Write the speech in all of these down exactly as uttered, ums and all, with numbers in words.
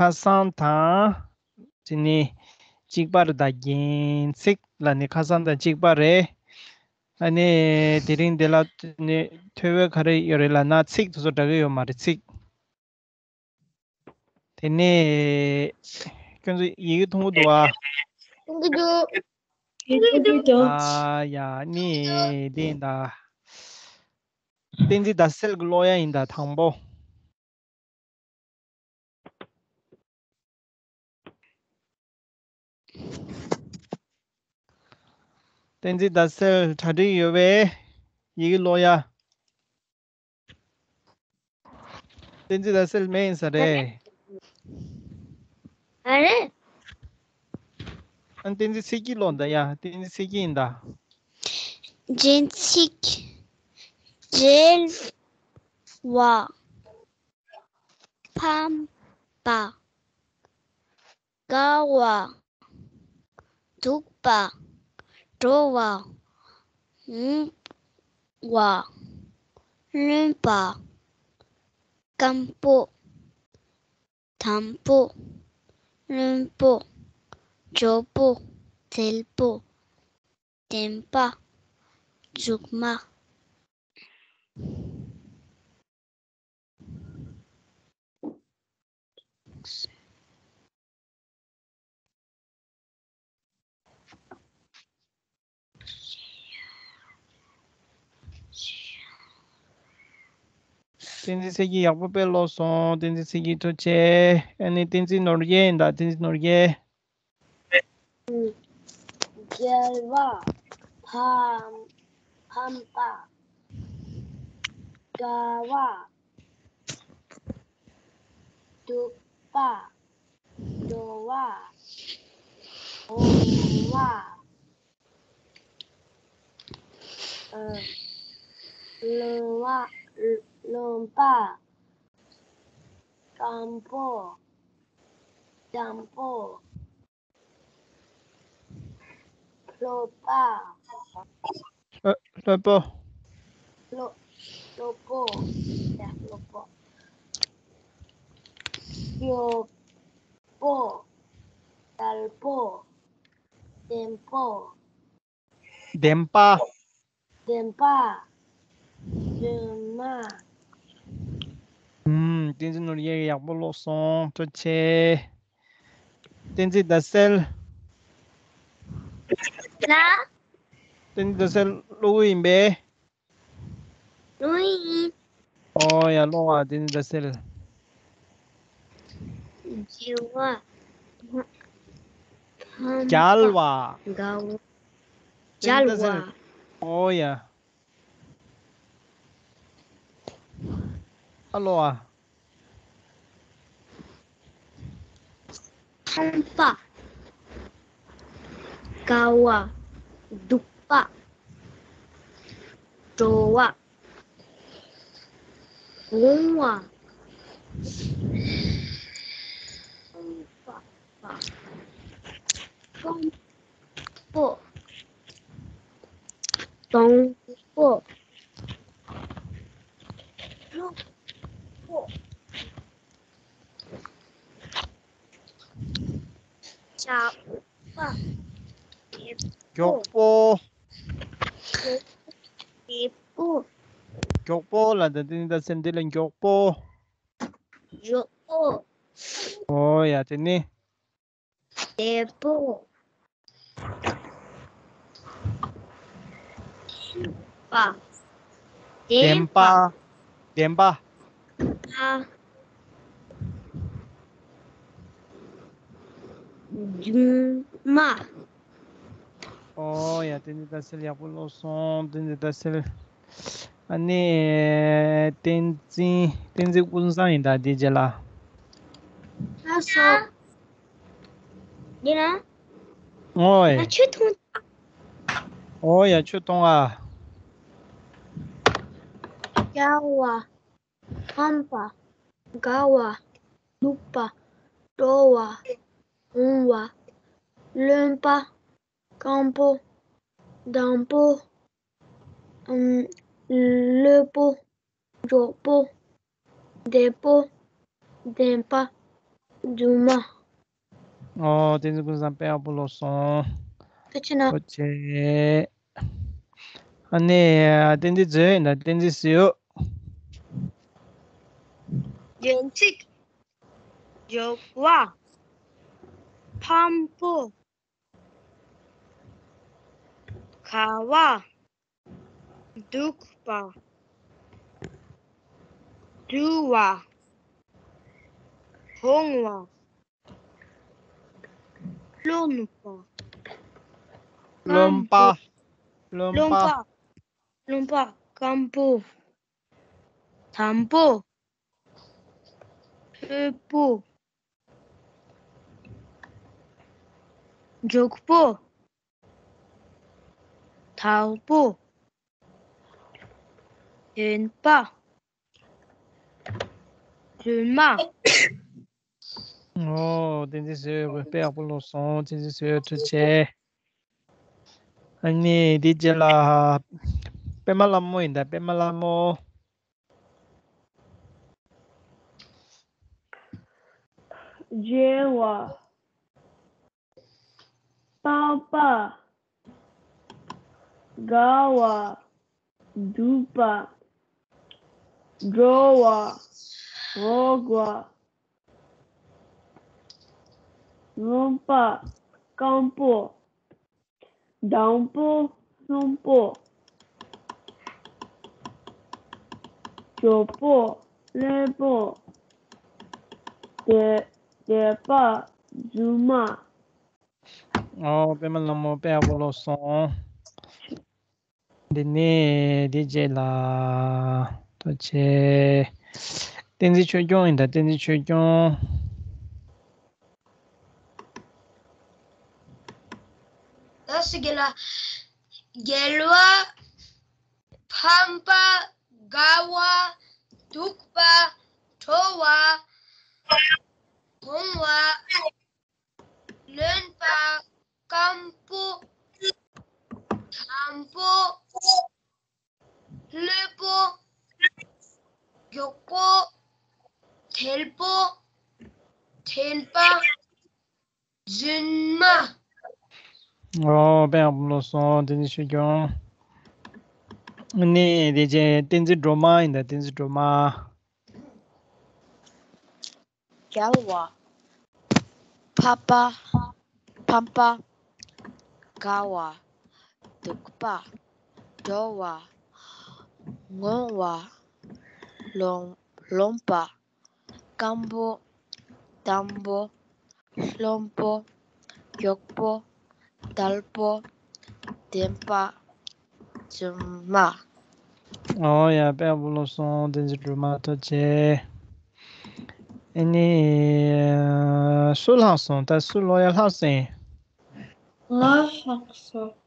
ཁ་སང་དང་། དེ་ནི་གཅིག་པ་རེད། ད་རྒྱན་ཚིག་ལ་ནི་ཁ་སང་དང་གཅིག་པ་རེད། ཨ་ནི་དེ་རིང་འདི་ལ་ནི་ཐོས་པ་ག་རེ་ཡོད་རེད་ལབ་ན། ཚིག་དེ་ཚོ་འདྲ་གི་ཡོད་མ་རེད། ཚིག་དེ་ནས་ཁྱོད་ཚོ་ཡི་གེ་མཐོང་གི་འདུག་བ། མཐོང་གི་འདུག་མཐོང་གི་འདུག་ཨ་ཡ་ནི་འདི་ཡིན་ད། བསྟན་འཛིན་ཟླ་གསལ་གྱི་ཀློག་ཡ་ཡིན་ད། དང་པོ། བསྟན་འཛིན་ཟླ་གསལ་གྲ་སྒྲིག་ཡོད་པས། ཡི་གེ་ཀློག་ཡ། བསྟན་འཛིན་ཟླ་གསལ་མེད་ཡིན་ས་རེད། ཨ་རེད། ཨ་བསྟན་འཛིན་ཚེ་སྐྱིད་ཀློག་ད་ཡ། བསྟན་འཛིན་ཚེ་སྐྱིད་ཡིན་ད། རྒྱན་ཚིག་བྲེལ་བ། ཕམ་པ། དགའ་བ། སྡུག་པ། སྤྲོ་བ། འོང་བ། རློན་པ། སྐམ་པོ། དམ་པོ། རློན་པོ། མགྱོགས་པོ། དལ་པོ། བདེན་པ། མཇུག་མ། བསྟན་འཛིན་ཚེ་སྐྱིད་ཡག་པོ་དཔེ་ཀློག་སོང་། བསྟན་འཛིན་ཚེ་སྐྱིད་ཐུགས་རྗེ་ཆེ། ཨ་ནི་བསྟན་འཛིན་ནོར་རྒྱས་ཡིན་ད། བསྟན་འཛིན་ནོར་རྒྱས། བྲེལ་བ། ཕམ། ཕམ་པ། དགའ་བ། སྡུག་པ། སྤྲོ་བ། འོང་བ། ཨ། རློན་པ། རློན་པ། སྐམ་པོ། འཇམ་པོ། ལྷོད་པ། ལྷོད་པོ། ལྷོད་པོ། ལྷོད་པོ། མགྱོགས་པོ། དལ་པོ། བདེན་པོ། བདེན་པ། བདེན་པ། རྫུན་མ། ཨུམ། བསྟན་འཛིན་ནོར་རྒྱས་ཡག་པོ་ཀློག་སོང་། ཐུགས་རྗེ་ཆེ། བསྟན་འཛིན་ཟླ་གསལ། ལ། བསྟན་འཛིན་ཟླ་གསལ་ཀློག་གི་ཡིན་པས། ཀློག་གི་ཡིན། ཨོ་ཡ། ཀློག་པ། བསྟན་འཛིན་ཟླ་གསལ། རྒྱལ་བ། རྒྱལ་བ། དགའ་བ། རྒྱལ་བ། ཨོ་ཡ། ཨ་ལོ་ཨ། ཕམ་པ། དགའ་བ། སྡུག་པ། སྤྲོ་བ། འོང་བ། སྐམ་པ། སྐམ་པོ། དང་པོ། ལྷོད་པོ། མགྱོགས་པ། མགྱོགས་པོ། མགྱོགས་པོ། མགྱོགས་པོ་ལ་ད་དེ་ནི་ད་སེམས་འདི་ལ་མགྱོགས་པོ། མགྱོགས་པོ། ཨོ་ཡ། དེ་ནི། བདེ་པོ། བདེན་པ། བདེན་པ། བདེན་པ། པ། རྫུན་མ། ཨོ་ཡ། བསྟན་འཛིན་ཟླ་གསལ་ཡག་པོ་ཀློག་སོང་། བསྟན་འཛིན་ཟླ་གསལ། ཨ་ནི་བསྟན་འཛིན། བསྟན་འཛིན་ཀུན་བཟང་ཡིན་ད། དེ་རྗེས་ལ། ལགས་སོ། ཡིན་ན། ཨོ་ཡ། ང་ཆུ་འཐུང་། ཨོ་ཡ། ཆུ་འཐུང་ཨ། རྒྱལ་བ། ཕམ་པ། དགའ་བ། སྡུག་པ། སྤྲོ་བ། འོང་བ། རློན་པ། སྐམ་པོ། དྭངས་པོ། ཨམ། ལྷོད་པོ། མགྱོགས་པོ། བདེ་པོ། བདེན་པ། རྫུན་མ། ཨོ། བསྟན་འཛིན་ཀུན་བཟང་དཔེ་ཡག་པོ་ཀློག་སོང་། ཐུགས་རྗེ་གནང་། ཐུགས་རྗེ་ཆེ། ཨ་ནི་བསྟན་འཛིན་ཚེ་འོད་དང་བསྟན་འཛིན་ཟེར་ཡོད། རྒྱན་ཚིག་འཇོག་པ། ཕམ་པོ། དགའ་བ། སྡུག་པ། འདུལ་བ། ཕོངས་པ། རློམ་པ། རློམ་པ། རློམ་པ། རློམ་པ། སྐམ་པོ། དམ་པོ། ལྷོད་པོ། མགྱོགས་པོ། དལ་པོ། འདོན་པ། རྫུན་མ། ཨོ། བསྟན་འཛིན་ཟེར་བའི་དཔེ་ཡག་པོ་ཀློག་སོང་། བསྟན་འཛིན་ཟེར་བའི་ཐུགས་རྗེ་ཆེ། ཨ་ནི་དེའི་རྗེས་ལ་པད་མ་ལྷ་མོ་ཡིན་ད། པད་མ་ལྷ་མོ། བརྗེ་བ། སྤངས་པ། དགའ་བ། སྡུག་པ། འགྲོ་བ། འོག་པ། རློམ་པ། སྐམ་པོ། དམ་པོ། རློན་པོ། མགྱོགས་པོ། ལྷོད་པོ། དལ་དལ་པ། རྫུན་མ། ཨོ། པད་མ་ལྷ་མོ་དཔེ་ཡག་པོ་ཀློག་སོང་། འདི་ནས་འདི་རྗེས་ལ་ཐུགས་རྗེ་ཆེ། བསྟན་འཛིན་ཆོས་སྐྱོང་ཡིན་ད། བསྟན་འཛིན་ཆོས་སྐྱོང་། ད་སུ་རྒྱལ་ལ། རྒྱལ་བ། ཕམ་པ། དགའ་བ། སྡུག་པ། ཁྲོ་བ། ཕོངས་པ། རློན་པ། སྐམ་པོ། དམ་པོ། ལྷོད་པོ། མགྱོགས་པོ། དལ་པོ། དྲན་པ། རྫུན་མ། ཨོ། དཔེ་ཡག་པོ་ཀློག་སོང་། བསྟན་འཛིན་ཆོས་སྐྱོང་། ཨ་ནི་དེ་རྗེས་བསྟན་འཛིན་སྒྲོལ་མ་ཡིན་ད། བསྟན་འཛིན་སྒྲོལ་མ། རྒྱལ་བ། འཕགས་པ། ཕམ་པ། དགའ་བ། སྡུག་པ། འགྲོ་བ། ངུ་བ། རློམ་རློམ་པ། སྐམ་པོ། དམ་པོ། རློན་པོ། མགྱོགས་པོ། དལ་པོ། དྲན་པ། རྫུན་མ། ཨོ་ཡ། དཔེ་ཡག་པོ་ཀློག་སོང་། བསྟན་འཛིན་སྒྲོལ་མ། ཐུགས་རྗེ་ཆེ། ཨ་ནི་སུ་ལྷག་སོང་། ད་སུ་ཀློག་ཡ་ལྷག་སོང་། ང་ལྷག་སོང་།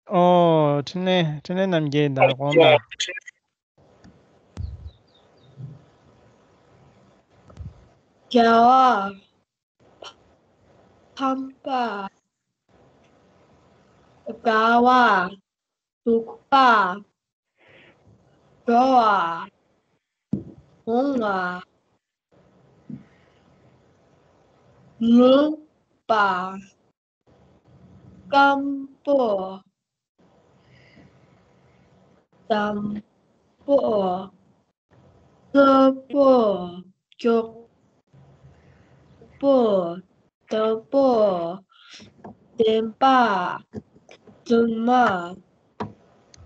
ཨོ། འཕྲིན་ལས། འཕྲིན་ལས་རྣམ་རྒྱལ་དང་དགོངས་དག། རྒྱལ་བ། ཕམ་པ། དགའ་བ། སྡུག་པ། འགྲོ་བ། འོང་བ། རློན་པ། སྐམ་པོ། དམ་པོ། ལྷོད་པོ། མགྱོགས་པོ། དལ་པོ། དྲན་པ། རྫུན་མ།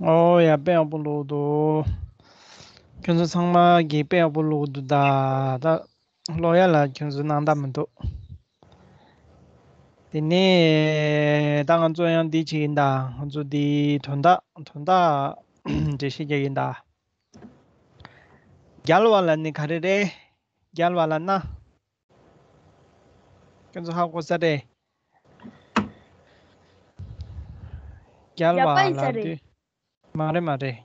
ཨོ་ཡ། དཔེ་ཡག་པོ་ཀློག་འདུག། ཁྱོད་ཚོ་ཚང་མ་གིས་དཔེ་ཡག་པོ་ཀློག་འདུག་ད། ད་ཀློག་ཡ་ལ་ཁྱོད་ཚོ་སྣང་དག་མི་འདུག། དེ་ནས་ད་ང་ཚོ་ཡང་འདི་བྱེད་ཀྱི་ཡིན་ད། ང་ཚོ་འདི་དོན་དག་དོན་དག་འགྲེལ་བཤད་རྒྱག་གི་ཡིན་ད། རྒྱལ་བ་ལབ་ནི་ག་རེ་རེད། རྒྱལ་བ་ལབ་ན། ཁྱོད་ཚོ་ཧ་གོ་ས་རེད། རྒྱལ་བ་ལབ་དུས། མ་རེད་མ་རེད།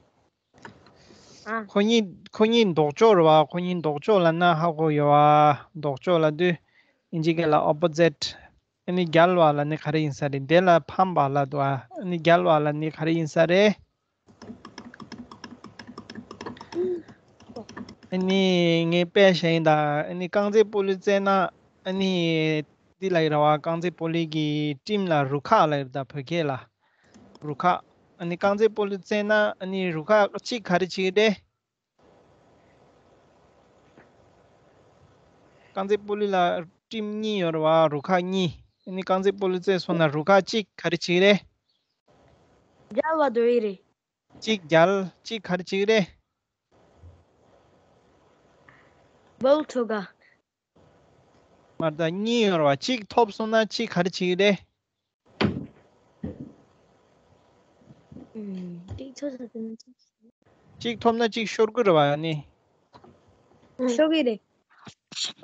ཨ། ཁོ་གཉིས་ཁོ་གཉིས་ལྡོག་ཕྱོགས་རེད་བ། ཁོ་གཉིས་ལྡོག་ཕྱོགས་ལབ་ན་ཧ་གོ་ཡོད་བ། ལྡོག་ཕྱོགས་ལབ་དུས་ཨིན་ཇི་སྐད་ལ་opposite། ཨ་ནི་རྒྱལ་བ་ལབ་ནི་ག་རེ་ཡིན་ས་རེད། དེ་ལ་ཕམ་པ་ལབ་འདུག་ཨ། ཨ་ནི་རྒྱལ་བ་ལབ་ནི་ག་རེ་ཡིན་ས་རེད། ཨ་ནི་ངས་དཔེ་བཞག་ཡིན་ད། ཨ་ནི་རྐང་རྩེད་སྤོ་ལོ་རྩེ་ན། ཨ་ནི་འདི་ལ་ཡི་ར་བ་རྐང་རྩེད་སྤོ་ལོ་གི་ཊིམ་ལ་རུ་ཁག་ལ་ཡི་ར་ད་བོད་སྐད་ལ། རུ་ཁག་ཨ་ནི་རྐང་རྩེད་སྤོ་ལོ་རྩེ་ན་ཨ་ནི་རུ་ཁག་གཅིག་ག་རེ་བྱེད་ཀྱི་རེད། རྐང་རྩེད་སྤོ་ལོ་ལ་ཊིམ་གཉིས་ཡོད་ར་བ་རུ་ཁག་གཉིས། ཨ་ནི་རྐང་རྩེད་སྤོ་ལོ་རྩེ་སོང་ན་རུ་ཁག་གཅིག་ག་རེ་བྱེད་ཀྱི་རེད། རྒྱལ་བ་དོ་ཡི་རེད། གཅིག་རྒྱལ་གཅིག་ག་རེ་བྱེད་ཀྱི་རེད། བོལ་ཐུག་ག་མར་ད་གཉིས་ཡོད་ར་བ་གཅིག་ཐོབ་སོང་ན་གཅིག་ག་རེ་བྱེད་ཀྱི་རེད། ཨུམ། གཅིག་ཐོབ་ས་དེ་ནི་གཅིག་གཅིག་ཐོབ་ན་གཅིག་ཤོར་གི་རེད་བ་ནི། ཤོར་གི་རེད།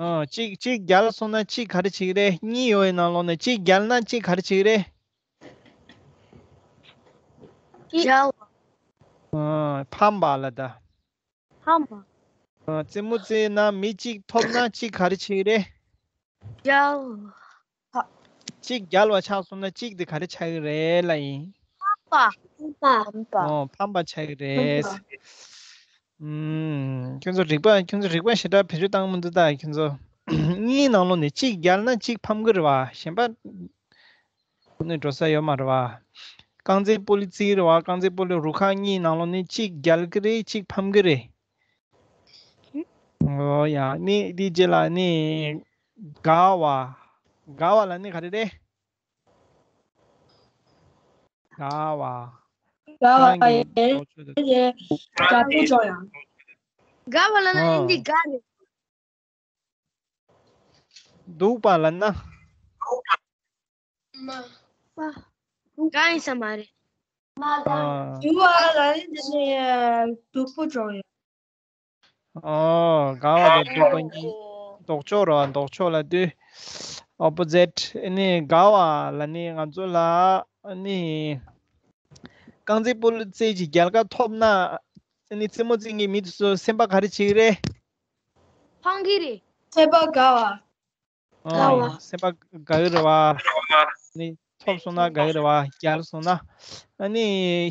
ཨ་གཅིག་གཅིག་རྒྱལ་སོང་ན་གཅིག་ག་རེ་བྱེད་ཀྱི་རེད། གཉིས་ཡོད་པའི་ནང་ལོགས་ནས་གཅིག་རྒྱལ་ན་གཅིག་ག་རེ་བྱེད་ཀྱི་རེད། རྒྱལ་བ། ཨ་ཕམ་པ་ལ་ད། ཕམ་པ། ཨ་རྩེད་མོ་རྩེས་ན་མི་གཅིག་ཐོབ་ན་གཅིག་ག་རེ་བྱེད་ཀྱི་རེད། རྒྱལ་བ། གཅིག་རྒྱལ་བ་ཆགས་སོང་ན་གཅིག་དེ་ག་རེ་ཆགས་ཀྱི་རེད་ལ་ཡིན། ཕམ་པ། ཕམ་པ། ཨོ་ཕམ་པ་ཆགས་ཀྱི་རེད། ཨུམ། ཁྱོད་ཚོ་རིག་པ་ཁྱོད་ཚོ་རིག་པ་ཞེ་དྲག་བེད་སྤྱོད་བཏང་མི་འདུག་ད་ཁྱོད་ཚོ། གཉིས་ནང་ལོགས་ནས་གཅིག་རྒྱལ་ན་གཅིག་ཕམ་གི་རེད་བ། གཞན་པ་ནི་འགྲོ་ས་ཡོད་མ་རེད་བ། རྐང་རྩེད་སྤོ་ལོ་རྩེ་རེད་བ། རྐང་རྩེད་སྤོ་ལོ་རུ་ཁག་གཉིས་ནང་ལོགས་ནས་གཅིག་རྒྱལ་གི་རེད་གཅིག་ཕམ་གི་རེད། ཨོ་ཡ་ནི་འདི་རྗེས་ལ་ནི་དགའ་བ། དགའ་བ་ལ་ནི་ག་རེ་རེད། དགའ་བ། དགའ་བ་ཡིན། དགའ་བོ་ཅོ་ཡང་། དགའ་བ་ལ་ན་ཨ་ཨིན་ཇི་དགའ་རེད། སྡུག་པ་ལ་ན། མ། པ། དགའ་ཡིན་ས་མ་རེད། མ་དགའ། ཨ། སྡུག་པ་ལ་ན་དེ་ནི་སྡུག་པོ་ཅོ་ཡང་། ཨོ། དགའ་བ་དང་སྡུག་པ་གཉིས། ལྡོག་ཕྱོགས་རེད་བ། ལྡོག་ཕྱོགས་ལ་དུས། ཨོ་པོ་ཟིཊ། ཨ་ནི་དགའ་བ་ལ་ནི་ང་ཚོ་ལ་ཨ་ནི་རྐང་རྩེད་སྤོ་ལོ་རྩེད་ཀྱི་རྒྱལ་ཁ་ཐོབ་ན་ཨ་ནི་རྩེད་མོ་རྩེད་མཁན་མི་དེ་ཚོ་སེམས་པ་ག་རེ་བྱེད་ཀྱི་རེད། ཕངས་ཀྱི་རེད། སེམས་པ་དགའ་བ། དགའ་བ། ཨང་། སེམས་པ་དགའ་གི་རེད་བ། ནི་ཐོབ་སོང་ན་དགའ་གི་རེད་བ། རྒྱལ་སོང་ན། ཨ་ནི་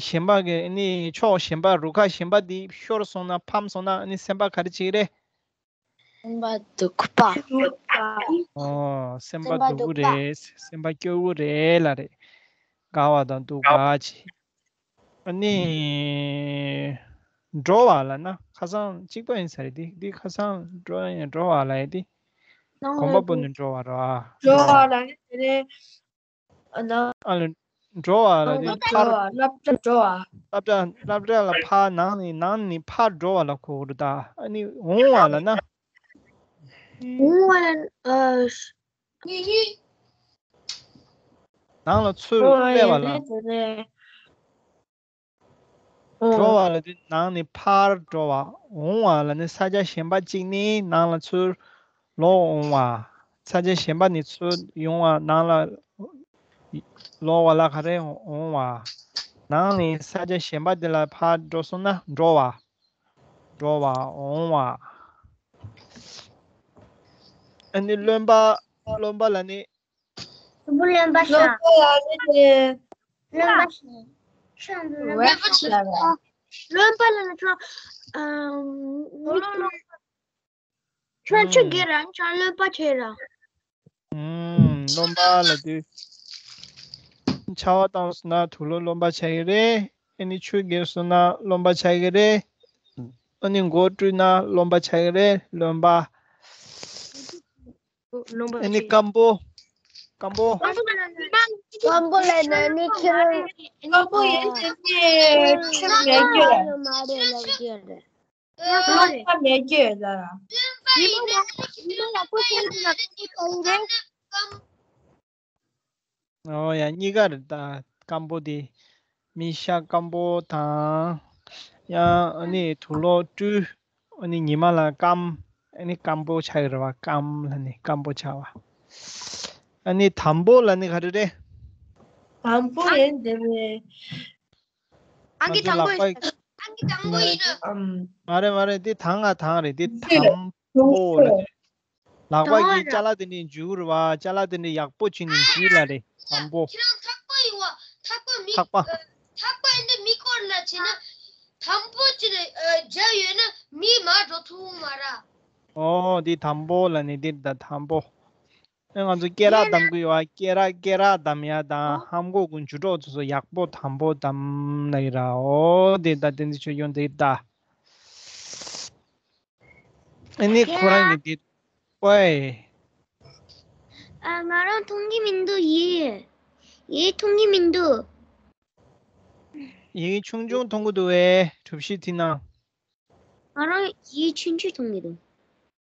གཞན་པ་གི་ཨ་ནི་ཕྱོགས་གཞན་པ་རུ་ཁག་གཞན་པ་འདི་ཤོར་སོང་ན་ཕམ་སོང་ན་ཨ་ནི་སེམས་པ་ག་རེ་བྱེད་ཀྱི་རེད། སེམས་པ་སྡུག་པ། ཨོ། སེམས་པ་སེམས་པ་སྡུག་གི་སྡུག་པ། རེད། སེམས་པ་སྐྱོ་བོ་རེད་ལ་རེད། དགའ་བ་དང་སྡུག་པ་བྱེད། ཨ་ནི། འགྲོ་བ་ལ་ན་ཁ་སང་གཅིག་པ་ཡིན་ས་རེད་དེ། འདི་ཁ་སང་འགྲོ་ཡང་འགྲོ་བ་ལ་ཡིན་དེ། གོམ་པ་སྤོ་ནས་འགྲོ་བ་ར། འགྲོ་བ་ལ་ཡིན་དེ་ནས། ཨ་ན། ཨ་ལ། འགྲོ་བ་ལ་དེ་འགྲོ་བ་ཕར། སློབ་གྲྭ་འགྲོ་བ། སློབ་གྲྭ་སློབ་གྲྭ་ལ་ཕར་ནང་ནས་ནང་ནས་ཕར་འགྲོ་བ་ལ་གོ་དགོས་རེད་ད། ཨ་ནི་འོང་བ་ལ་ན། འོང་བ་ལ་ཨ། ནང་ལ་ཚུར་སླེབས་པ་ལ། འགྲོ་བ་ལ་དེ་ནང་ནས་ཕར་འགྲོ་བ། འོང་བ་ལ་ནི་ས་ཆ་གཞན་པ་གཅིག་ནས་ནང་ལ་ཚུར་ལོག་འོང་བ། ས་ཆ་གཞན་པ་ནས་ཚུར་ཡོང་བ་ནང་ལ་ལོག་པ་ལ་ག་རེ་འོང་བ། ནང་ནས་ས་ཆ་གཞན་པ་དེ་ལ་ཕར་འགྲོ་སོང་ན་འགྲོ་བ། འགྲོ་བ་འོང་བ། ཨ་ནི་རློན་པ། རློན་པ་ལ་ནི། རློན་པ་ལ་ནི་རློན་པ་ཤ། རློན་པ་ཤ། རློན་པ་ལ་ནི་ཁྱོད། ཨམ། ཁྱོད་ཆུ་རྒྱས་ར་ཁྱོད་རློན་པ་ཆེ་ར། ཨུམ། རློན་པ་ལ་དུས། ཆར་པ་བཏང་སོང་ན་དུག་ལོག་རློན་པ་ཆགས་ཀྱི་རེད། ཨ་ནི་ཆུ་རྒྱས་སོང་ན་རློན་པ་ཆགས་ཀྱི་རེད། ཨ་ནི་མགོ་བཀྲུས་ན་རློན་པ་ཆགས་ཀྱི་རེད། རློན་པ། རློན་པ་ཨ་ནི་ཆེ། སྐམ་པོ། སྐམ་པོ། སྐམ་པོ་ལ་ནི་ཁྱོད་རང་། སྐམ་པོ་ཡིན་ཟེར་ནས་ཆུ་མེད་རྒྱུ་རེད། མ་རེད་ལབ་ཀྱི་རེད། རློན་པ་མེད་རྒྱུ་ཡོད་ལ། ཉི་མ་ལ་ཉི་མ་ལ་སྐུ་ཚེ་ཡིན་ན་སྐུ་ཚེ་ཡིན་རེད། ཨོ་ཡ། གཉིས་ཀ་རེད་ད། སྐམ་པོ་དེ། མི་ཤ་སྐམ་པོ་དང་། ཡང་ཨ་ནི་དུག་ལོག་བཀྲུས། ཨ་ནི་ཉི་མ་ལ་སྐམ། ཨ་ནི་སྐམ་པོ་ཆགས་ཡོད་རེད་བ། སྐམ་ལ་ནི་སྐམ་པོ་ཆགས་པ། ཨ་ནི་དམ་པོ་ལ་ནི་ག་རེ་རེད། དམ་པོ་ཡིན་དེ་རེད། ཨང་ཀི་དང་པོ་ཡིན། ཨང་ཀི་དང་པོ་ཡིན། ཨམ། མ་རེད་མ་རེད། འདི་དང་ང་དང་རེད། འདི་དམ་པོ་ལ། ལག་པ་གིས་ཅ་ལག་དེ་འདྲ་འཇུ་རེད་བ། ཅ་ལག་དེ་འདྲ་ཡག་པོ་བྱས་ནས་འཇུ་ལ་རེད། དམ་པོ། ཁྱེད་རང་ཐག་པ་ཡིན་བ། ཐག་པ་མི། ཐག་པ། ཨ། ཐག་པ་ཡིན་དེ་མི་སྐོར་ལ་བྱས་ན། དམ་པོ་ཅི་ལ་ཨ་རྒྱབ་ཡོད་ན་མི་མར་འགྲོ་ཐུབ་མ་ར། ཨོ། འདི་དམ་པོ་ལ་ནི་འདི་ད་དམ་པོ། ཨེ། ང་ཚོ་སྐེ་རགས་བསྡམ་གི་ཡོད་ཨ། སྐེ་རགས། སྐེ་རགས་བསྡམ་ཡ་དང་། ཨོ། ལྷམ་གོག་གི་འཇུ་གྲོགས་དེ་ཚོ་ཡག་པོ་དམ་པོ་བསྡམ་ལབ་ཡིན་ར། ཨོ་དེ་ད་བསྟན་འཛིན་ཆོས་སྐྱོང་དེ་ད། ཨ་ནི་ཁོ་རང་གི་དེ། ཨོའི། ཨ། ང་རང་མཐོང་གི་མི་འདུག་ཡི། ཡི་མཐོང་གི་མི་འདུག་ཡི་གེ་ཆུང་ཆུང་མཐོང་གི་འདུག་བས། གྲུ་བཞི་དེ་ནང་། ང་རང་ཡི་ཆུང་ཆུང་མཐོང་གི་འདུག་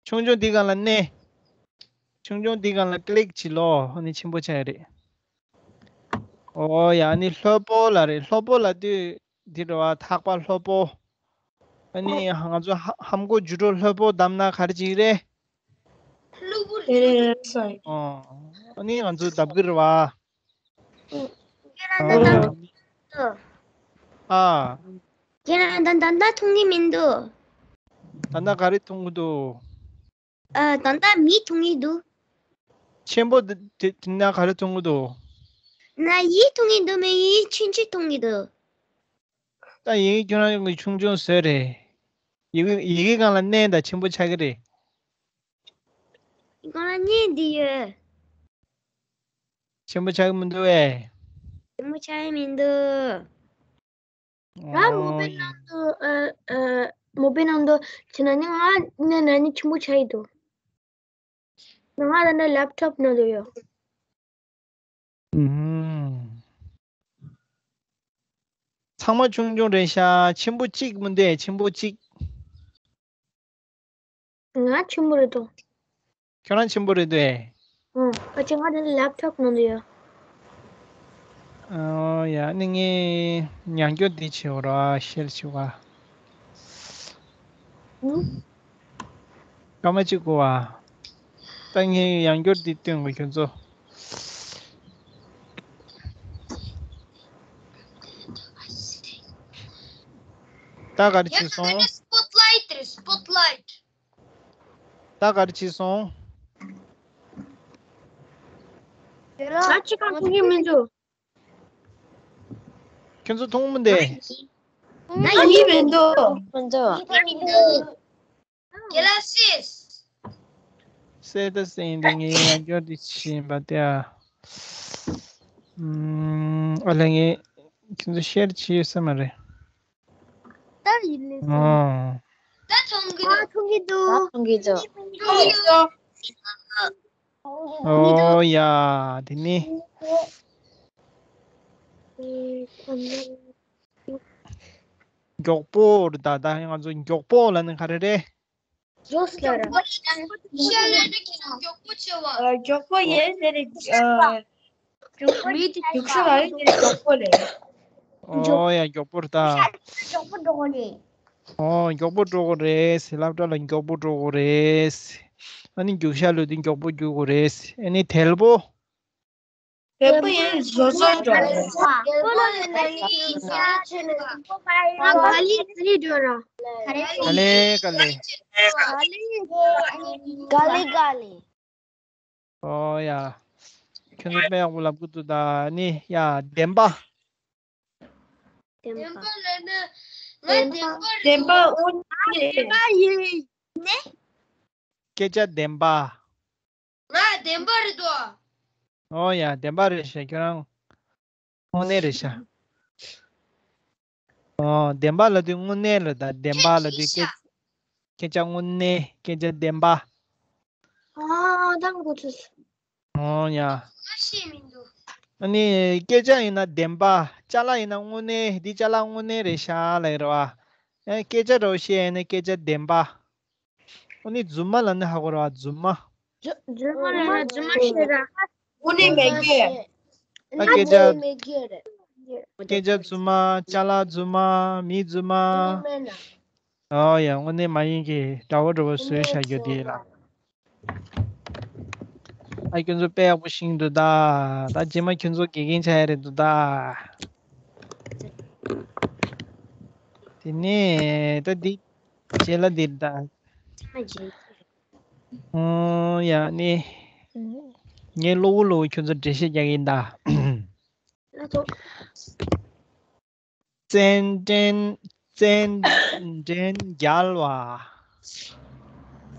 ཆུང་ཆུང་དེ་སྒང་ལ་གནོན། ཆུང་ཆུང་དེ་སྒང་ལ་ཀླིག་བྱེད་ལོ། ཨ་ནི་ཆེན་པོ་ཆགས་ཡ་རེད། ཨོ་ཡ། ཨ་ནི་ལྷོད་པོ་ལབ་རེད། ལྷོད་པོ་ལབ་དུས་འདི་རེད་བ། ཐག་པ་ལྷོད་པོ། ཨ་ནི་ང་ཚོ་ལྷམ་གོག་འཇུ་གྲོགས་ལྷོད་པོ་བསྡམས་ན་ག་རེ་བྱེད་ཀྱི་རེད། ཨོ། ཨ་ནི་ང་ཚོ་བསྡམ་གི་རེད་བ། ཨོ། ཨ། ཁྱེད་རང་ད་ད་ལྟ་མཐོང་གི་མི་འདུག་ད་ལྟ་ག་རེ་མཐོང་གི་འདུག་ཨ། ད་ལྟ་མི་མཐོང་གི་འདུག་ཆེན་པོ་དེ་དེ་ན་ག་རེ་མཐོང་གི་འདུག་ན་ཡི་མཐོང་གི་འདུག་མི་ཡི་ཆུང་ཆུང་མཐོང་གི་འདུག་ད་ཡི་གེ་ཁྱོད་རང་གི་ཆུང་ཆུང་བཟོས་རེད། ཡི་གེ་ཡི་གེ་སྒང་ལ་གནོན་དང་། ཆེན་པོ་ཆགས་ཀྱི་རེད། ཡི་གེ་སྒང་ལ་གནོན་འདི་ཡོད། ཆེན་པོ་ཆགས་ཀྱི་མི་འདུག་ཨེ། ཆེན་པོ་ཆགས་ཀྱི་མི་འདུག་ང་མོ་པའི་ནང་དུ། ཨ། ཨ། མོ་པའི་ནང་དུ་བྱས་ན་ནི་ང་ནི་ན་ནི་ཆེན་པོ་ཆགས་ཀྱི་འདུག་ང་ད་ལྟ་ལེབ་ཊོབ་ནང་དུ་ཡོད། ཨུམ། ཚང་མ་ཆུང་ཆུང་རེད་ཤག་ཆེན་པོ་གཅིག་མི་འདུག་ཆེན་པོ་གཅིག་ང་ཆེན་པོ་རེད་དོ། ཁྱོད་རང་ཆེན་པོ་རེད་དོ། ཨེ། ཨོ། ཨ་ཅེ། ང་དེ་ལེབ་ཊོབ་ནང་དུ་ཡོད། ཨོ་ཡ། ཨ་ནི་ངས་ཡང་བསྐྱར་འདི་བྱེད་འོ་ར། ཤེར་བྱེད་པ། ཨུ། སྐར་མ་གཅིག་དགོས་པ། ད་ངས་ཡང་བསྐྱར་འདི་སྟོན་དགོས་ཁྱོད་ཚོ། ད་ག་རེ་བྱས་སོང་། ཡ། ད་ནི་སྤོཊ་ལའིཊ་རེད། སྤོཊ་ལའིཊ། ད་ག་རེ་བྱས་སོང་། ད་ཅི་གང་མཐོང་གི་མི་འདུག་ཁྱོད་ཚོ་མཐོང་མི་འདུག་ད་ཡིན་མི་འདུག་མི་འདུག་ཡིན་མི་འདུག་ག་ལེར་སེ། སེ་ད་སེ་ཡིན་དེ། ངས་ཡང་བསྐྱར་འདི་བྱེད་པ་དེ། ཨ། ཨ་ལས། ངས་ཁྱོད་ཚོ་ཤེར་བྱས་ཡོད་ས་མ་རེད། ད་ཡིན་ལེ། ཨོ། ད་མཐོང་གི་འདུག་མཐོང་གི་འདུག་མཐོང་གི་འདུག་ཨོ་ཡ། དེ་ནི་མགྱོགས་པོ་རེད། ད་ད་ང་ཚོ་མགྱོགས་པོ་ལབ་ན་ག་རེ་རེད། མགྱོགས་ལ་ར། མགྱོགས་པོ་ཆེ་བ། ཨ། མགྱོགས་པོ་ཡིན་ཟེར་རེད། ཨ། མི་དེ་རྒྱུག་ཤར་ལ་ཡོད་ཟེར་རེད། མགྱོགས་པོ་ལས། ཨོ་ཡ། མགྱོགས་པོ་རེད་ད། མགྱོགས་པོ་འགྲོ་གི་རེད། ཨོ། མགྱོགས་པོ་འགྲོ་གི་རེད་ཟེར། སློབ་གྲྭ་ལ་མགྱོགས་པོ་འགྲོ་གི་རེད་ཟེར། ཨ་ནི་རྒྱུག་ཤར་ལ་དེ་མགྱོགས་པོ་རྒྱུག་གི་རེད་ཟེར། ཨ་ནི་དལ་པོ། དལ་པོ་ཡིན་བཟོ་བཟོ་འགྲོ་གི་རེད། ག་ལེ་ག་ལེ་འགྲོ་ར། ག་ལེ་ག་ལེ། ག་ལེ་ག་ལེ། ཨོ་ཡ། ཁྱོད་ཚོ་དཔེ་ཡག་པོ་ལབ་གི་འདུག་ད་ནི་ཡ། བདེན་པ། བདེན་པ། བདེན་པ་ལབ་ན་ང་བདེན་པ་རེད། བདེན་པ། དངོས་གནས་རེད། བདེན་པ་ཡིན། ནི། སྐད་ཆ་བདེན་པ། ང་བདེན་པ་རེད་དོ། ཨོ་ཡ། བདེན་པ་རེད་ཤག་ཁྱོད་རང་དངོས་གནས་རེད་ཤག་ཨོ། བདེན་པ་ལབ་དུས་དངོས་གནས་ལ། ད་བདེན་པ་ལབ་དུས་སྐད་སྐད་ཆ་དངོས་གནས། སྐད་ཆ་བདེན་པ། ཨ། ད་ང་གོ་ཚོད། ཨོ་ཡ། ང་ཤེས་མི་འདུག་ཨ་ནི་སྐད་ཆ་ཡིན་ན་བདེན་པ། ཅ་ལག་ཡིན་ན་དངོས་གནས། འདི་ཅ་ལག་དངོས་གནས་རེད་ཤག་ལབ་ཀྱི་རེད་བ། ཨ། སྐད་ཆ་འདྲ་བོ་བཤད་ཡིན་ན་སྐད་ཆ་བདེན་པ། ཨ་ནི་རྫུན་མ་ལབ་ན་ཧ་གོ་ར་བ། རྫུན་མ། རྫུན་མ་ལབ་ན་རྫུན་མ་ཤེས་ར། དངོས་གནས་མེད་རྒྱུ། ད་སྐད་ཆ། མེད་རྒྱུ་རེད། སྐད་ཆ་རྫུན་མ། ཅ་ལག་རྫུན་མ། མི་རྫུན་མ། དངོས་གནས་མེད་ན། ཨོ་ཡ། དངོས་གནས་མ་ཡིན་གྱི་འདྲ་བོ་འདྲ་བོ་བཟོས་བཞག་རྒྱུ་དེ་ལ། ཨ། ཁྱོད་ཚོ་དཔེ་ཡག་པོ་ཤེས་འདུག་ད། ད་རྗེས་མ་ཁྱོད་ཚོ་དགེ་རྒན་ཆགས་ཡ་རེད་འདུག་ད། དེ་ནས་ད་འདི་རྗེས་ལ་འདིར་ད། ཨོ་ཡ། ནི་ངས་གློ་བུར་གློ་བུར་ཁྱོད་ཚོ་འགྲེལ་བཤད་རྒྱག་གི་ཡིན་ད། ལ་ཐོ། ཙན་དན། ཙན་དན་རྒྱལ་བ།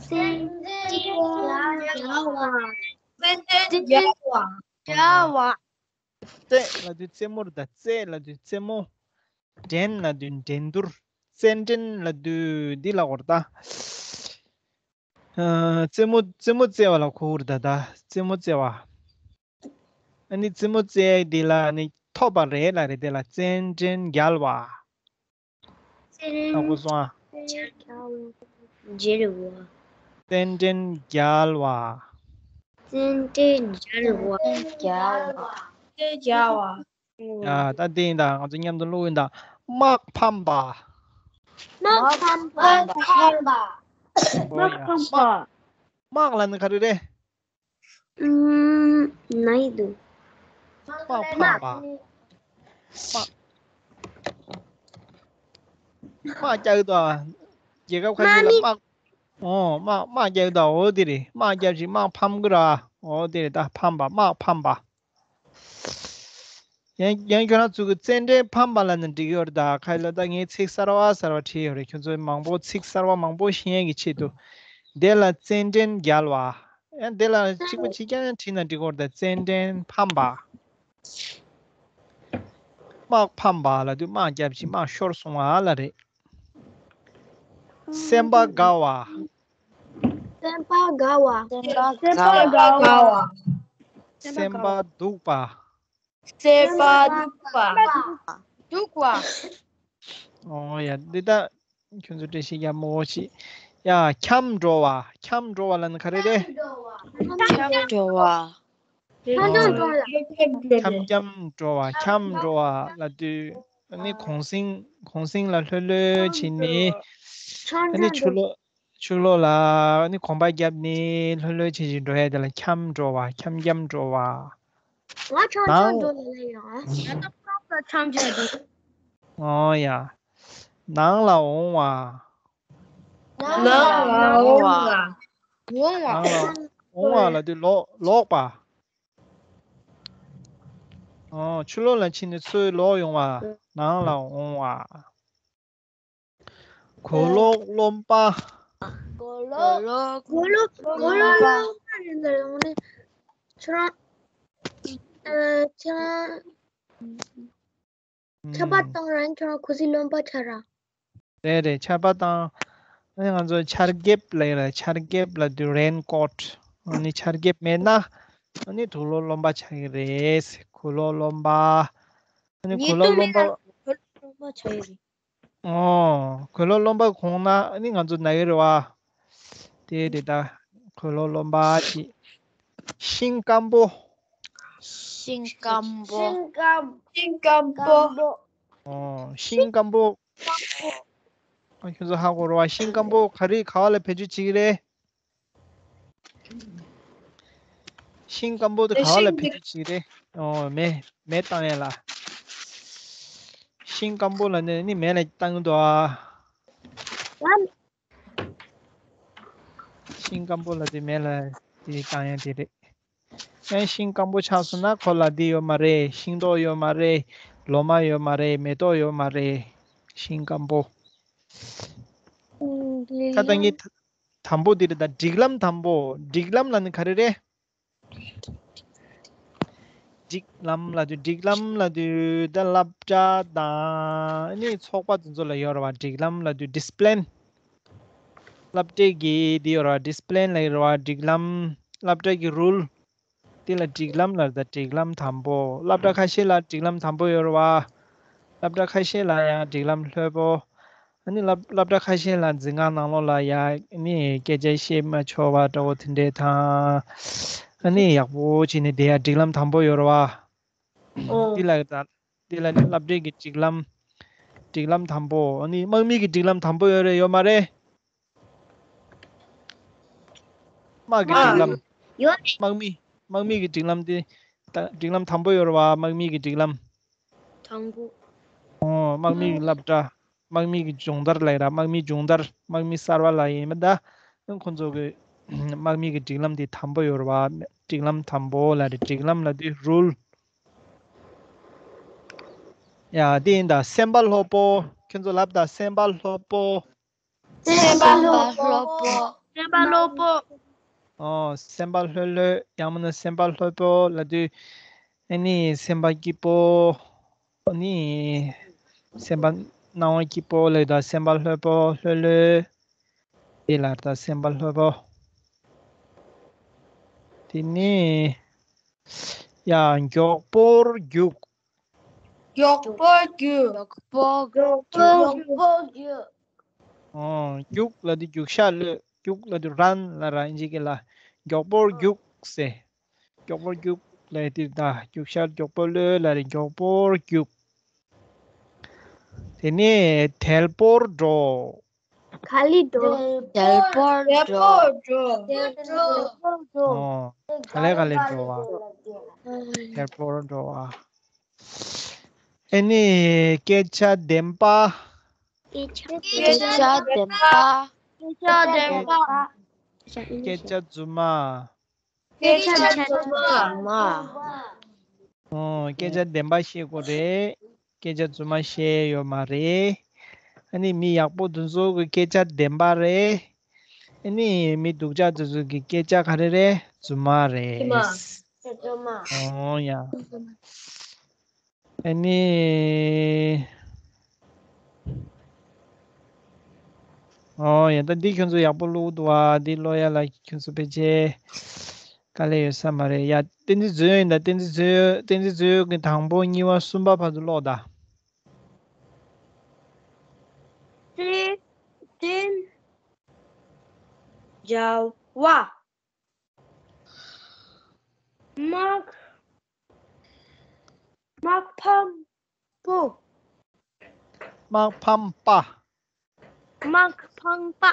ཙན་དན་རྒྱལ་བ། རྩེད་འགྲན་རྒྱག་པ། རྒྱག་པ། རྩེད་ལབ་དུས་རྩེད་མོ་རེད་ད། རྩེད་ལབ་དུས་རྩེད་མོ། འགྲན་ལབ་དུས་འགྲན་བསྡུར། རྩེད་འགྲན་ལབ་དུས་འདི་ལ་གོ་རེད་ད། ཨ། རྩེད་མོ་རྩེད་མོ་རྩེ་བ་ལ་གོ་རེད་ད། ད་རྩེད་མོ་རྩེ་བ། ཨ་ནི་རྩེད་མོ་རྩེ་འདི་ལ་ནི་ཐོབ་པ་རེད་ལ་རེད། དེ་ལ་རྩེད་འགྲན་རྒྱལ་བ། རྩེད་འགྲན། ཨ། གོ་སོང་ཨ། རྒྱལ་བ། རྩེད་འགྲན་རྒྱལ་བ། རྩེད་འགྲན་རྒྱལ་བ། རྩེད་འགྲན་རྒྱལ་བ། རྩེད་འགྲན་རྒྱལ་བ། ཡ། ད་འདི་ཡིན་ད། ང་ཚོ་མཉམ་དུ་ཀློག་ཡིན་ད། དམག་ཕམ་པ། དམག་ཕམ་པ། དམག་ཕམ་པ། ཨོ་ཡ། དམག་དམག་ལབ་ན་ག་རེ་རེད། ཨུམ། ནའི་འདུག་དམག་ཕམ་པ། དམག་དམག་རྒྱག་གི་འདུག་རྒྱལ་ཁབ་ཁ་ཤས་ལ་དམག་དམག་ཨོ། དམག་དམག་རྒྱག་གི་འདུག་འོ་དེ་རེད། དམག་རྒྱབ་ཅིག་དམག་ཕམ་གི་ར། འོ་དེ་རེད་ད། ཕམ་པ། དམག་ཕམ་པ། ཡང་ཡང་ཁྱོད་རང་ཚོ་གི་རྩེད་འགྲན་ཕམ་པ་ལབ་ན་འགྲིག་གི་ཡོད་རེད་ད། ཁ་ལ་ད་ངས་ཚིག་གསར་བ་གསར་བ་བྲིས་ཡོད་རེད། ཁྱོད་ཚོས་མང་པོ་ཚིག་གསར་བ་མང་པོ་ཤེས་ཡས་ཀྱི་ཆེད་དུ། དེ་ལ་རྩེད་འགྲན་རྒྱལ་བ། ཡང་དེ་ལ་གཅིག་པ་གཅིག་རྐྱང་བྲིས་ན་འགྲིག་གི་ཡོད་རེད་ད། རྩེད་འགྲན་ཕམ་པ། དམག་ཕམ་པ་ལབ་དུས་དམག་རྒྱབ་ཅིག་དམག་ཤོར་སོང་བ་ལ་རེད། སེམས་པ་དགའ་བ། སེམས་པ་དགའ་བ། སེམས་པ་དགའ་བ། སེམས་པ་དགའ་བ། སེམས་པ་སྡུག་པ། སེམས་པ་སྡུག་པ། སྡུག་པ། ཨོ་ཡ། འདི་ད་ཁྱོད་ཚོ་འགྲེལ་བཤད་རྒྱག་མོ་ཞིག་ཡ། འཁྱམ་འགྲོ་བ། འཁྱམ་འགྲོ་བ་ལབ་ན་ག་རེ་རེད། འཁྱམ་འགྲོ་བ། འཁྱམ་འགྲོ་བ། འཁྱམ་འཁྱམ་འགྲོ་བ། འཁྱམ་འགྲོ་བ་ལབ་དུས་ཨ་ནི་གུང་གསེང་གུང་གསེང་ལ་ལྷོད་ལྷོད་བྱས་ནས། ཨ་ནི་ཆུ་ལོག་ཆུ་ལོག་ལ་ཨ་ནི་གོམ་པ་བརྒྱབ་ནས་ལྷོད་ལྷོད་བྱེད་བཞིན་འགྲོ་ཡ་དེ་ལ་འཁྱམ་འགྲོ་བ། འཁྱམ་འཁྱམ་འགྲོ་བ། ང་འཁྱམ་འཁྱམ་ནང་འགྲོ་ལ་ལ་ཡོང་། ང་ད་ཁོང་ད་འཁྱམ་འཁྱམ་འགྲོ། ཨོ་ཡ། ནང་ལ་འོང་བ། ནང་ལ་འོང་བ། འོང་བ། ནང་ལ་འོང་བ་ལབ་དུས་ལོག་ལོག་པ། ཨོ། ཆུ་ལོག་ལ་ཕྱིན་ནས་ཚུར་ལོག་ཡོང་བ། ནང་ལ་འོང་བ། གོས་ལོག་རློན་པ། གོས་ལོག་གོས་ལོག་གོས་ལོག་རློན་པ་རེད་ལ་ཡོང་ནས། ཁྱོད་རང་། ཨ། ཁྱོད་རང་། ཆར་པ་བཏང་རང་ཁྱོད་རང་གུས་སི་རློན་པ་ཆགས་ར། རེད་རེད། ཆར་པ་བཏང་། ཨ་ནི་ང་ཚོ་ཆར་འགེབས་ལབ་ཡོད་ར། ཆར་འགེབས་ལབ་དུས་rain coat། ཨ་ནི་ཆར་འགེབས་མེད་ན་ཨ་ནི་དུག་ལོག་རློན་པ་ཆགས་ཀྱི་རེད། གོས་ལོག་རློན་པ། ཨ་ནི་གོས་ལོག་རློན་པ། གོས་ལོག་རློན་པ་ཆགས་ཀྱི་རེད། ཨོ། གོས་ལོག་རློན་པ་གོན་ན་ཨ་ནི་ང་ཚོ་ན་གི་རེད་བ། དེ་རེད་ད། གོས་ལོག་རློན་པ་ཅིག་ཤིང་སྐམ་པོ། ཤིང་སྐམ་པོ། ཤིང་སྐམ་ཤིང་སྐམ་པོ། ཨོ། ཤིང་སྐམ་པོ། ཨ། ཁྱོད་ཚོ་ཧ་གོ་རེད་བ། ཤིང་སྐམ་པོ་ག་རེ་ག་བ་ལ་བེད་སྤྱོད་བྱེད་ཀྱི་རེད། ཤིང་སྐམ་པོ་དེ་ག་བ་ལ་བེད་སྤྱོད་བྱེད་ཀྱི་རེད། ཨོ། མེ་མེ་བཏང་ཡ་ལ། ཤིང་སྐམ་པོ་ལ་ནི་ནི་མེ་ལ་བཏང་གི་འདུག་ཨ། ཤིང་སྐམ་པོ་ལ་དེ་མེ་ལ་དེ་བཏང་ཡ་དེ་རེད། ཨེ། ཤིང་སྐམ་པོ་ཆགས་སོང་ན་ཁོ་ལ་དེ་ཡོད་མ་རེད། ཤིང་ཏོག་ཡོད་མ་རེད། ལོ་མ་ཡོད་མ་རེད། མེ་ཏོག་ཡོད་མ་རེད། ཤིང་སྐམ་པོ། ད་ད་ངས་དང་པོ་དེ་རེད་ད། སྒྲིག་ལམ་དང་པོ། སྒྲིག་ལམ་ལབ་ན་ག་རེ་རེད། སྒྲིག་ལམ་ལབ་དུས། སྒྲིག་ལམ་ལབ་དུས་ད་སློབ་གྲྭ་དང་ནི་ཚོགས་པ་དེ་ཚོ་ལ་ཡོད་རེད་བ། སྒྲིག་ལམ་ལབ་དུས་discipline། སློབ་གྲྭའི་གི་དེ་ཡོད་རེད་བ། discipline ལབ་ཡོད་རེད་བ། སྒྲིག་ལམ། སློབ་གྲྭའི་གི་rule། དེ་ལ་སྒྲིག་ལམ་ལབ་རེད་ད། སྒྲིག་ལམ་དང་པོ། སློབ་གྲྭ་ཁ་ཤས་ལ་སྒྲིག་ལམ་དང་པོ་ཡོད་རེད་བ། སློབ་གྲྭ་ཁ་ཤས་ལ་ཡང་སྒྲིག་ལམ་ལྷོད་པོ། ཨ་ནི་སློབ་སློབ་གྲྭ་ཁ་ཤས་ལ་འཛིན་ཁང་ནང་ལོགས་ལ་ཡ་ཨ་ནི་སྐད་ཆ་བཤད་མ་ཆོག་པ་འདྲ་བོ་དེ་འདྲས་དང་། ཨ་ནི་ཡག་པོ་བྱས་ནས་བསྡད་ཡ་སྒྲིག་ལམ་དང་པོ་ཡོད་རེད་བ། ཨོ། འདི་ལ་ད་འདི་ལ་ནི་སློབ་གྲྭའི་གི་སྒྲིག་ལམ། སྒྲིག་ལམ་དང་པོ། ཨ་ནི་དམག་མི་གི་སྒྲིག་ལམ་དང་པོ་ཡོད་རེད་ཡོད་མ་རེད། དམག་གི་སྒྲིག་ལམ། ཡོད་རེད། དམག་མི་དམག་མི་གི་སྒྲིག་ལམ་དེ་ད་སྒྲིག་ལམ་དང་པོ་ཡོད་རེད་བ། དམག་མི་གི་སྒྲིག་ལམ། དང་པོ། ཨོ། དམག་མི་གི་སློབ་གྲྭ། དམག་མི་གི་སྦྱོང་བརྡར་ལབ་ཡ་ར། དམག་མི་སྦྱོང་བརྡར། དམག་མི་གསར་བ་ལབ་ཡིན་མིན་ད། ཁོང་ཚོ་གི་དམག་མི་གི་སྒྲིག་ལམ་དེ་དང་པོ་ཡོད་རེད་བ། སྒྲིག་ལམ་དང་པོ་ལབ་རེད། སྒྲིག་ལམ་ལབ་དུས་rule། ཡ། དེ་ཡིན་ད། སེམས་པ་ལྷོད་པོ། ཁྱོད་ཚོ་ལབ་ད། སེམས་པ་ལྷོད་པོ། སེམས་པ་ལྷོད་པོ། སེམས་པ་ལྷོད་པོ། ཨོ། སེམས་པ་ལྷོད་ལྷོད། ཡང་མིན་ན་སེམས་པ་ལྷོད་པོ་ལབ་དུས། ཨ་ནི་སེམས་པ་སྐྱིད་པོ། ཨ་ནི་སེམས་པ་སྣང་བ་སྐྱིད་པོ་ལབ་དུས་སེམས་པ་ལྷོད་པོ་ལྷོད་ལྷོད། དེ་ལ་ད་སེམས་པ་ལྷོད་པོ། དེ་ནས་ཡ། མགྱོགས་པོར་རྒྱུག་མགྱོགས་པོར་རྒྱུག་མགྱོགས་པོ་རྒྱུག་མགྱོགས་པོ་རྒྱུག་ཨོ། རྒྱུག་ལབ་དུས་རྒྱུག་ཤར་གློད། རྒྱུག་ལབ་དུས་run ལབ་ར། ཨིན་ཇི་སྐད་ལ་མགྱོགས་པོར་རྒྱུག་ཟེར། མགྱོགས་པོར་རྒྱུག་ལབ་དུས་ད་རྒྱུག་ཤར་མགྱོགས་པོ་གློད་ལབ་རེད། མགྱོགས་པོར་རྒྱུག་དེ་ནས་དལ་པོར་འགྲོ། ག་ལེ་འགྲོ། དལ་པོར་འགྲོ། དལ་པོར་འགྲོ། ཨོ། ག་ལེ་ག་ལེ་འགྲོ་བ། དལ་པོར་འགྲོ་བ། ཨ་ནི་སྐད་ཆ་བདེན་པ། སྐད་ཆ་བདེན་པ། སྐད་ཆ་བདེན་པ། སྐད་ཆ་རྫུན་མ། སྐད་ཆ་རྫུན་མ། ཨོ། སྐད་ཆ་བདེན་པ་བཤད་དགོས་རེད། སྐད་ཆ་རྫུན་མ་བཤད་ཡོད་མ་རེད། ཨ་ནི་མི་ཡག་པོ་དེ་ཚོ་གི་སྐད་ཆ་བདེན་པ་རེད། ཨ་ནི་མི་སྡུག་ཅག་དེ་ཚོ་གི་སྐད་ཆ་ག་རེ་རེད། རྫུན་མ་རེད། རྫུན་མ། ཨོ་ཡ། ཨ་ནི། ཨོ་ཡ། ད་འདི་ཁྱོད་ཚོ་ཡག་པོ་ཀློག་འདུག་ཨ། འདི་ཀློག་ཡ་ལ་ཁྱོད་ཚོ་ཕལ་ཆེར་དཀའ་ལས་ཡོད་ས་མ་རེད་ཡ། བསྟན་འཛིན་ཚོ་ཡིན་ད། བསྟན་འཛིན་ཚོ། བསྟན་འཛིན་ཚོ་གི་དང་པོ་གཉིས་པ་གསུམ་པ་བར་དུ་ཀློག་ད། བསྟན། བསྟན། བྱ་བ། དམག་དམག་ཕམ་པོ། དམག་ཕམ་པ། དམག་ཕམ་པ།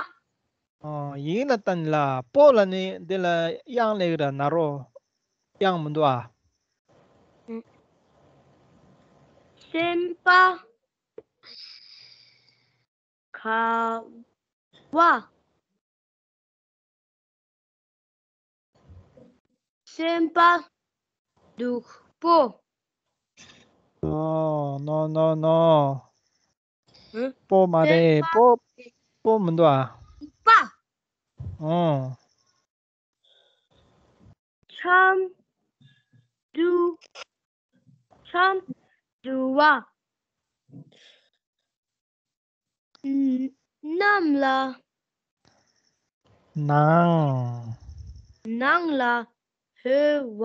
ཨོ། ཡིག་ནང་བལྟས་ན་ལ་པོ་ལ་ནི་འདི་ལ་དབྱངས་སླེབས་ར་ན་རོ། དབྱངས་མི་འདུག་ཨ། སེམས་པ། དགའ་བ། སེམས་པ་སྡུག་པོ། ཨོ། ནོ་ནོ་ནོ། ཨ། པོ་མ་རེད། སེམས་པ། པོ། པོ་མི་འདུག་ཨ། པ། ཨོ། འཆམ་དུ། འཆམ་དུ་བ། ནམ་ལ། ནང་། ནང་ལ་ཧོ་བ།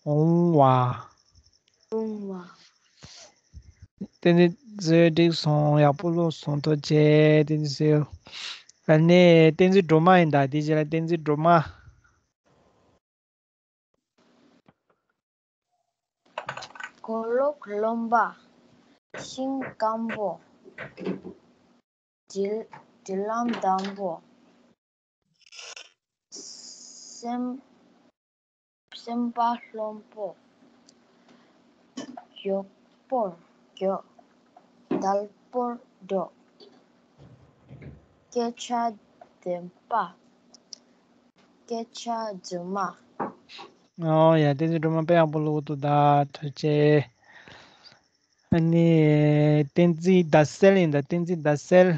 འོང་བ། འོང་བ། བསྟན་འཛིན་ཚོ་འགྲིག་སོང་། ཡག་པོ་ཀློག་སོང་། ཐུགས་རྗེ་ཆེ་བསྟན་འཛིན་ཚོ། ཨ་ནི་བསྟན་འཛིན་སྒྲོལ་མ་ཡིན་ད། དེ་རྗེས་ལ་བསྟན་འཛིན་སྒྲོལ་མ། མགོ་ལོག་རློན་པ། ཤིང་སྐམ་པོ། དྲིལ། དྲིལ་ལན་དམ་པོ། སེམས། སེམས་པ་རློན་པོ། མགྱོགས་པོར་མགྱོགས། དལ་པོར་འགྲོ། སྐད་ཆ་བདེན་པ། སྐད་ཆ་རྫུན་མ། ཨོ་ཡ། བསྟན་འཛིན་སྒྲོལ་མ་དཔེ་ཡག་པོ་ཀློག་འདུག་ད། ཐུགས་རྗེ་ཆེ། ཨ་ནི་བསྟན་འཛིན་ཟླ་གསལ་ཡིན་ད། བསྟན་འཛིན་ཟླ་གསལ།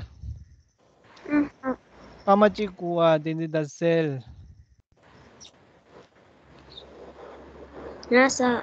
ཨ་མ་གཅིག་བསྐུར་བ། བསྟན་འཛིན་ཟླ་གསལ། ཡ་ས།